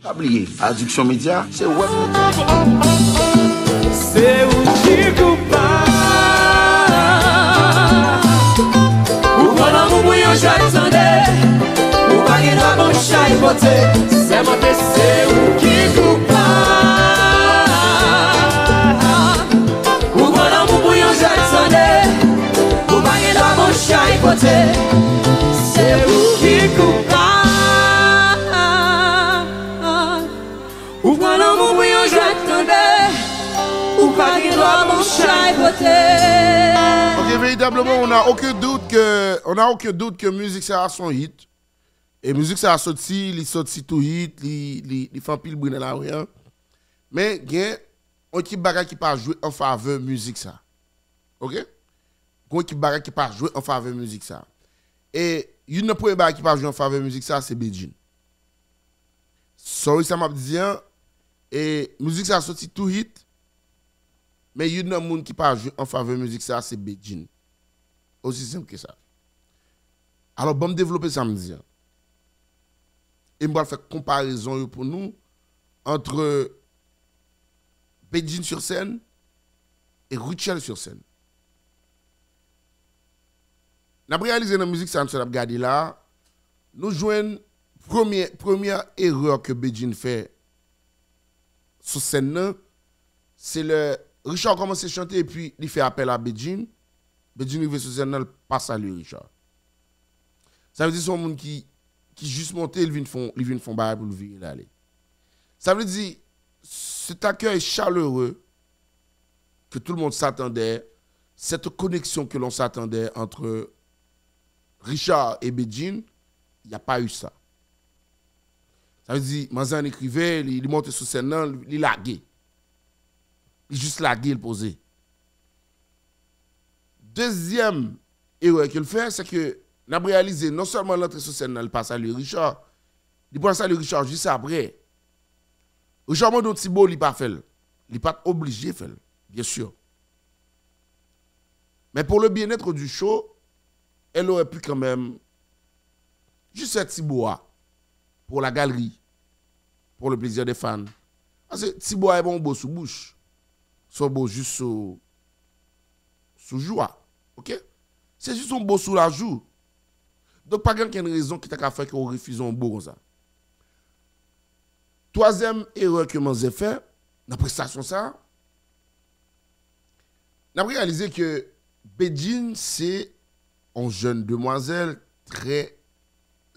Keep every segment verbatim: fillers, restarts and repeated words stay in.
Pa bliye, Addiction Media, se wèb. Se ou ki koupab. Ou pran lanmou pou yon jwèt, tande. Ou pa gen dwa ban m chay pote. Sèmante, se ou ki koupab. Ou pran lanmou pou yon jwèt, tande. Ou pa gen dwa ban m chay pote. Se ou ki koupab. Ou pran lanmou pou yon jwèt, tande. Ou pa gen dwa ban m chay pote. Ok, véritablement, on n'a aucun doute que, on n'a aucun doute que mizik sa a se yon hit. E mizik sa a soti, li soti tou hit, li, li, li fè anpil bri nan lari an. Men gen yon ekip bagay ki pa jwe an favè mizik sa. Ok? Gen yon ekip bagay ki pa jwe an favè mizik sa. E youn nan premye bagay ki pa jwe an favè mizik sa, se Bedjine. Sorry sa m ap di an, e mizik sa soti tou hit, men youn nan moun ki pa jwe an favè mizik sa, se Bedjine. Osi senp ke sa. Alò, ban m devlope sa m di an. E m pral fè konparezon yo pou nou entre Bedjine sur scène et Rutshelle sur scène. N ap reyalize nan mizik sa nou sot ap gade la, nou jwenn premye, premyè erè ke Bedjine fè sou sèn nan, se lè Richard kòmanse chante epi li fè apèl a Bedjine. Bedjine rive sou sèn nan, li pa salye Richard. Sa vle di se yon moun ki, ki jis monte, li vin fè, li vin fè yon bagay pou l vire l ale. Sa vle di, cet accueil chaleureux que tout le monde s'attendait, cette connexion que l'on s'attendait entre Richard et Bedjine, il n'y a pas eu ça. Sa vle di, manzè annik rive, li, li monte sou sèn nan, li, li lage. Li jis lage, li poze. Dezyèm erè ke l fè, se ke n ap reyalize non sèlman l antre sou sèn nan, li pa salye Richard, li pral salye Richard jis apre. Richard mande yon ti bo, li pa fè l. Li pa t oblije fè l, byen si. Men pour le bien-être du show, elle aurait pu quand même juste fè ti bo a pour la galerie, pour le plaisir des fans. Paske ti bo a e pa yon bo sou bouch. Se yon bo jis sou, sou jou a. Ok? Se jis yon bo sou lajou. Donk, pa gen okenn rezon ki ta ka fè ke w refize yon bo konsa. Twazyèm erè ke manzè fè nan prestasyon sa a, n ap reyalize ke Bedjine se yon jèn demwazèl trè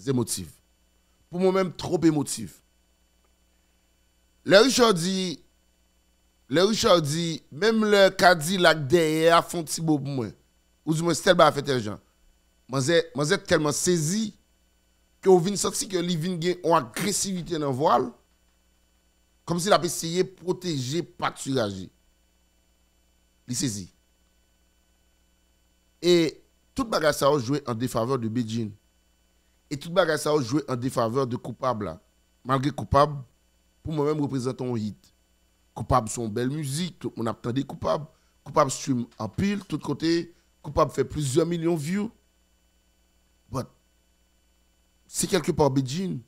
emotiv. Pou mwen menm, twòp emotiv. Lè Richard di, lè Richard di, menm lè Kadilak dèyè a fè yon ti bo pou mwen, ou di mwen, si tèl bagay fè tèl jan. Manzè, manzè tèlman sezi ke w vin santi ke li vin gen yon agresivite nan vwa l, kòmsi l ap eseye pwoteje Pâturagé. Li sezi. E tout bagay sa yo jwe an defavè de Bedjine. E tout bagay sa yo jwe an defavè de Koupab la. Malgre Koupab, pou mwen menm, reprezante yon hit. Koupab se yon bèl mizik, tout moun ap tande Koupab. Koupab stream anpil, tout kote. Koupab fè plizyè milyon view. But, c'est quelque part Bedjine,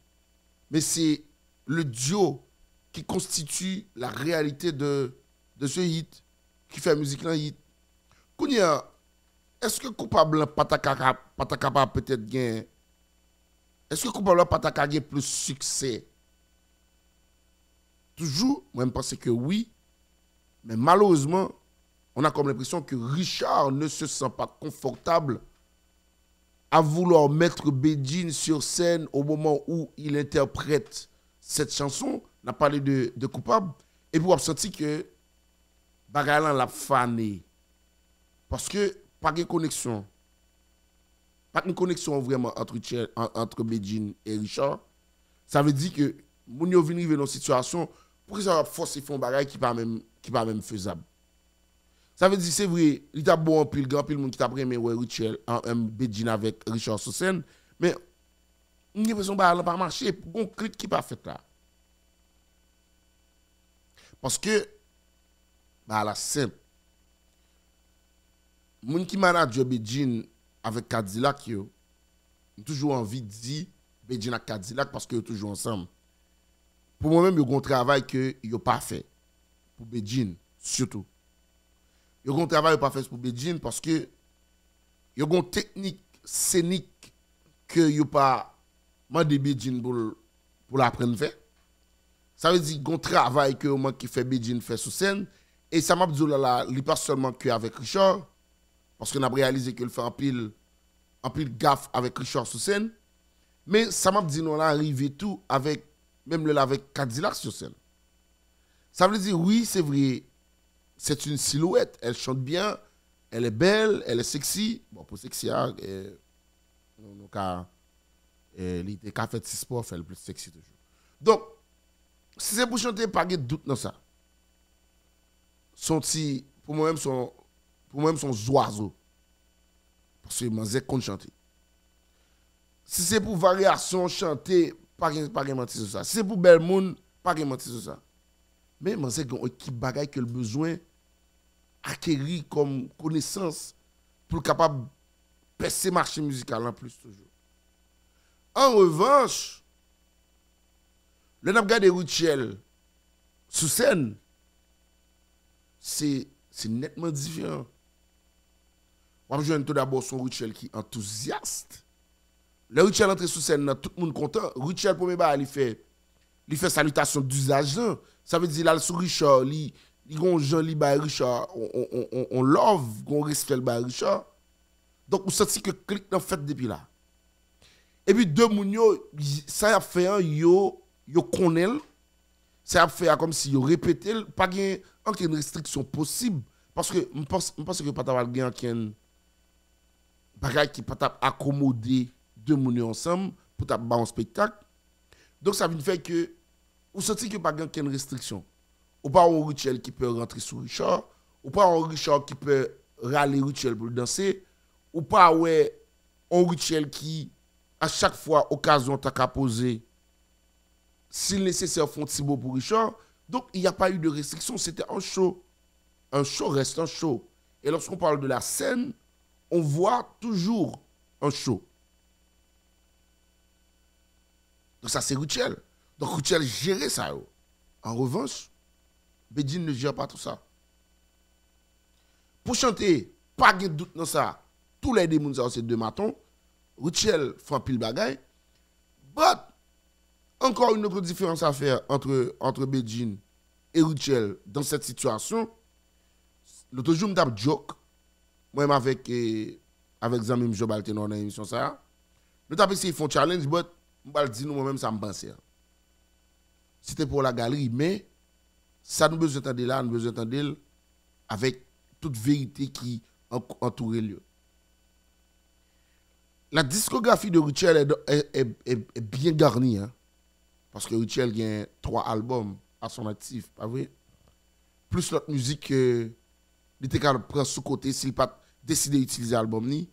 mais c'est le duo qui constitue la réalité de, de ce hit, ki fè mizik lan hit. Kounye a, èske Koupab lan pa ta ka, pa ta kapab petèt gen, èske Koupab lan pa ta ka gen plis siksè? Toujou, mwen, m panse ke wi, men malerezman, on a comme l'impression que Richard ne se sent pas confortable à vouloir mettre Bedjine sur scène au moment où il interprète cette chanson, n ap pale de, de Koupab, epi w ap santi ke bagay lan l ap fane. Paske pa gen koneksyon. Pa gen koneksyon vrèman ant Rutshelle, an, ant Bedjine e Richard. Sa vle di ke moun yo vin rive nan yon sitiyasyon, poukisa yo ap fòse fè yon bagay ki pa menm, ki pa menm fezab? Sa vle di, se vre, li t ap bon anpil, gen anpil moun ki t ap renmen wè Rutshelle, an, an, Bedjine avèk Richard sou sèn, men m gen enpresyon bagay lan pa mache, gon klik ki pa fèt la. Paske, bagay la senp. Moun ki manadjè Bedjine avèk Kadilak yo, m toujou anvi di Bedjine ak Kadilak paske yo toujou ansanm. Pou mwen menm, yo gen yon travay ke yo pa fè pou Bedjine, sitou. Yo gen yon travay yo pa fè pou Bedjine paske yo gen yon teknik senik ke yo pa mande Bedjine pou l, pou l aprann fè. Sa vle di, gen yon travay ke yo manke fè Bedjine fè sou sèn. E sa m ap di w la, la, li pa sèlman ke avèk Richard, paske n ap reyalize ke l fè anpil, anpil gaf avèk Richard sou sèn. Men sa m ap di nou la rive tou avèk, menm lè l avèk Kadilak sou sèn. Sa vle di, wi, se vre, c'est une silhouette. Elle chante bien, elle est belle, elle est sexy. Bon, pou seksi a, eh, nou, nou ka, eh, li te ka fè ti spò, fè l plis seksi toujou. Donk, si se pou chante, pa gen dout nan sa. Se yon ti, pou mwen menm, se yon, pou mwen menm, se yon zwazo. Paske manzè konn chante. Si se pou varyasyon chante, pa gen, pa gen manti sou sa. Si se pou bèl moun, pa gen manti sou sa. Men manzè gen yon ekip bagay ke l bezwen akeri kòm konesans pou l kapab pèse mache mizikal lan plis toujou. An revanch, lè n ap gade Rutshelle sou sèn, se, se nètman diferan. W ap jwenn tou dabò se yon Rutshelle ki antouzyas. Lè Rutshelle antre sou sèn nan, tout moun kontan. Rutshelle, premye bagay li fè, li fè salitasyon dizaj lan. Sa vle di, l al sou Richard, li, li gen yon jan li bay Richard, on, on, on, on, on love, gen yon respè l bay Richard. Donk, ou santi ke klik lan fèt depi la. Epi de moun yo, sa y ap fè an, yo, yo konnen l. Sa y ap fè a kòmsi yo repete l. Pa gen ankenn restriksyon posib. Paske m panse, m panse ke pa ta pral gen ankenn bagay ki pa t ap akomode de moun yo ansanm pou t ap ba yon spektak. Donk, sa vin fè ke ou santi ke pa gen ankenn restriksyon. Ou pa wè yon Rutshelle ki pè rantre sou Richard. Ou pa wè yon Richard ki pè rale Rutshelle pou l danse. Ou pa wè yon Rutshelle ki, a chak fwa okazyon ta ka poze, si l nesesè, fè yon ti bo pou Richard. Donk, il y a pas eu de restriction. C'était un show. Un show reste un show. Et lorsqu'on parle de la scène, on voit toujours un show. Donk, sa se Rutshelle. Donk, Rutshelle jere sa yo. En revanche, Bedjine ne gère pas tout ça. Pou chante, pa gen dout nan sa. Tou lè de moun sa yo se de maton. Rutshelle fè anpil bagay. But, encore une autre différence à faire entre, entre Bedjine et Rutshelle dans cette situation. Lotrejou, m t ap joke. Mwen menm avèk, eh, avèk zanmi m Jobal Tenor nan emisyon sa a. Nou t ap eseye fè yon challenge, but m pral di nou mwen menm sa m panse a. Se te pou la galerie, men sa nou bezwen tande la, nou bezwen tande l avèk tout verite ki an-, antoure l yo. La discographie de Rutshelle est, est, est, est, est bien garnie, hein. Paske Rutshelle gen twa album à son actif, pa vre? Plis lòt mizik ke li te ka pran sou kote si l pa t deside itilize album li,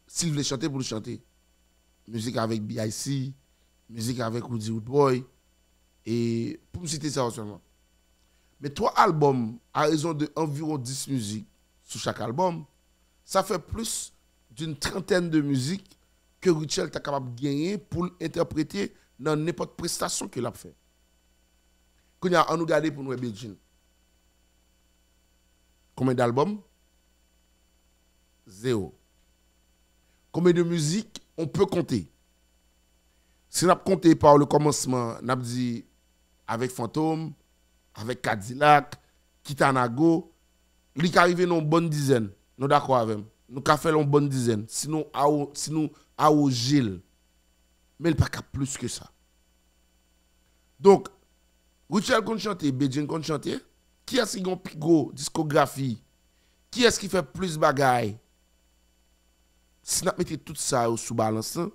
si l vle chante pou l chante. Mizik avèk B I C, mizik avèk Roody Roodboy, e pou m site sa yo sèlman. Men twa album, à raison de environ dis mizik sou chak album, sa fè plis d'une trentaine de mizik ke Rutshelle ta kapab genyen pou l entèprete nan nenpòt prestasyon ke l ap fè. Kounye a, ann nou gade pou n wè Bedjine. Konbyen dalbòm? Zéro. Combien de musiques on peut compter? Si n ap konte pa le kòmansman, n ap di avèk Fantom, avèk Kadilak, Kitanago, li ka rive nan yon bòn dizèn. Nou dakò avè m? Nou ka fè l yon bòn dizèn. Si nou awo-, si nou awoje l. Men l pa ka plis ke sa. Donk, Rutshelle konn chante, Bedjine konn chante. Kiyès ki gen yon pi gwo diskografi? Kiyès ki fè plis bagay? Si n ap mete tout sa yo sou balans lan,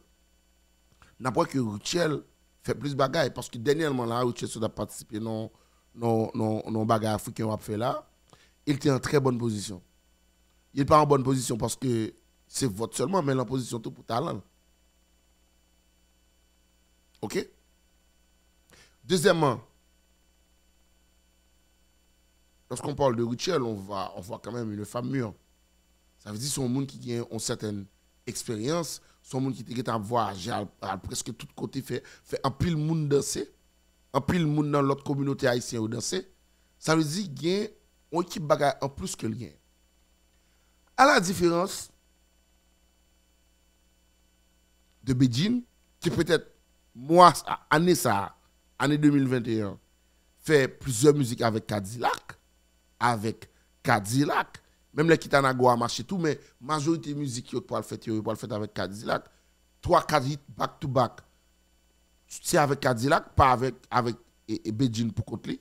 n ap wè ke Rutshelle fè plis bagay. Paske dènyèman la, Rutshelle sot ap patisipe nan, nan, nan, nan bagay afriken yo ap fè la. E l te an trè bòn pozisyon. E l pa an bòn pozisyon paske se vòt sèlman, men l an pozisyon tou pou talan l. Ok? Dezyèmman, lorsqu'on parle de Rutshelle, on voit, on voit quand même une femme mûre. Sa vle di se yon moun ki gen yon sètèn eksperyans, se yon moun ki te gentan ap vwayaje, al, al prèske tout kote, fè, fè anpil moun danse. anpil moun nan lòt kominote ayisyen yo danse, sa vle di gen yon ekip bagay anplis ke l gen. A la diferans de Bedjine, ki petèt mwa sa, ane sa, ane de mil venteyen, fè plizyè mizik avèk Kadilak, avèk Kadilak. Menm lè Kitanago a mache tou, men majorite mizik yo k pral fèt yo, yo pral fèt avèk Kadilak. Twa, kat hit back to back, se avèk Kadilak, pa avèk, avèk e, e Bedjine pou kont li.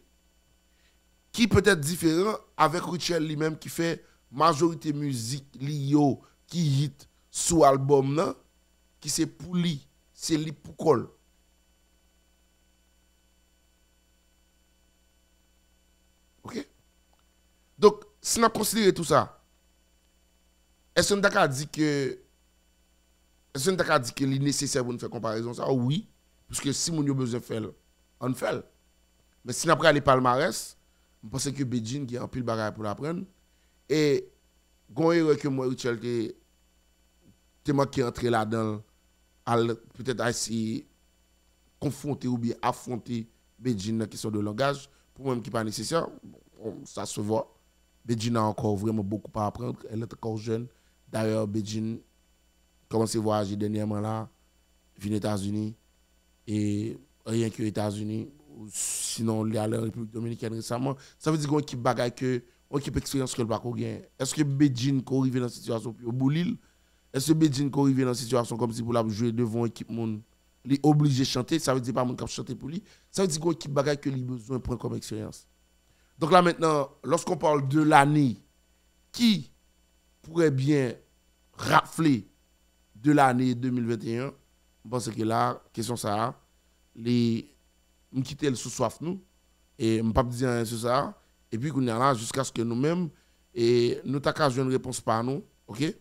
Ki petèt diferan avèk Rutshelle li menm ki fè majorite mizik li yo ki hit sou albòm nan, ki se pou li, se li pou kò l. Oke? Donk, si n ap konsidere tou sa, èske n ta ka di ke, èske n ta ka di ke li nesesè pou n fè konparezon sa? Wi, piske si moun yo bezwen fè l, ann fè l. Men si n ap rale palmarès, m panse ke Bedjine gen anpil bagay pou l aprann. E gon erè ke m wè Rutshelle te, te manke antre ladan l, al petèt al eseye konfwonte oubyen afwonte Bedjine nan kesyon de langaj, pou mwen ki pa nesesè, bon, sa se vwa. Bedjine a encore vraiment beaucoup à apprendre, elle est encore jeune. D'ailleurs, Bedjine kòmanse vwayaje dènyèman la, vin Etazini, e rien que Etazini, sinon li ale an Repiblik Dominikèn resaman. Sa vle di gen yon ekip bagay ke, yon ekip eksperyans ke l pako genyen. Èske Bedjine ko rive nan sitiyasyon pou yo bouli l? Èske Bedjine ko rive nan sitiyasyon kòmsi pou l ap jwe devan yon ekip moun, li oblije chante, sa vle di pa moun k ap chante pou li, sa vle di gen yon ekip bagay ke li bezwen pran kòm eksperyans. Donk la mentnan, lorsqu'on parle de l'année qui pourrait bien rafle de l'année de mil venteyen, m panse ke la, kesyon sa a, li, m kite l sou swaf nou, e m p ap di anyen sou sa a, epi kounye a la, jiskaske nou menm, e nou ta ka jwenn repons pa nou, oke?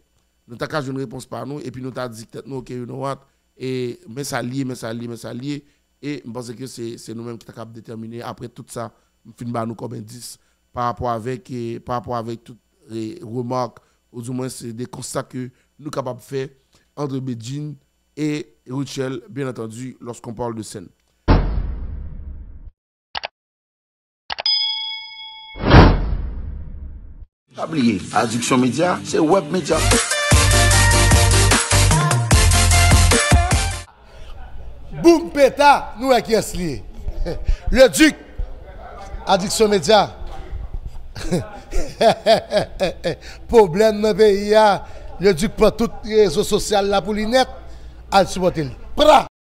Nou ta ka jwenn repons pa nou, epi nou ta di tèt nou, oke, you know what? E men sa l ye, men sa l ye, men sa l ye, e m panse ke se, se nou menm ki ta kab detèmine, apre tout sa, m fin ba nou kòm endis, pa rapò avèk, e, pa rapò avèk tout, e, remak, ou di mwen se de konsta ke nou kapab fè antre Bedjine e Rutshelle, bien entendu, lorsqu'on parle de scène. Pa bliye, Addiction Media, se web media. Boum peta, nou wè kiyès li ye. Le Duc, Addiction Media. Pwoblèm nan peyi a, Le Duc pran tout rezo sosyal la pou li nèt, al sipòte l. Pra!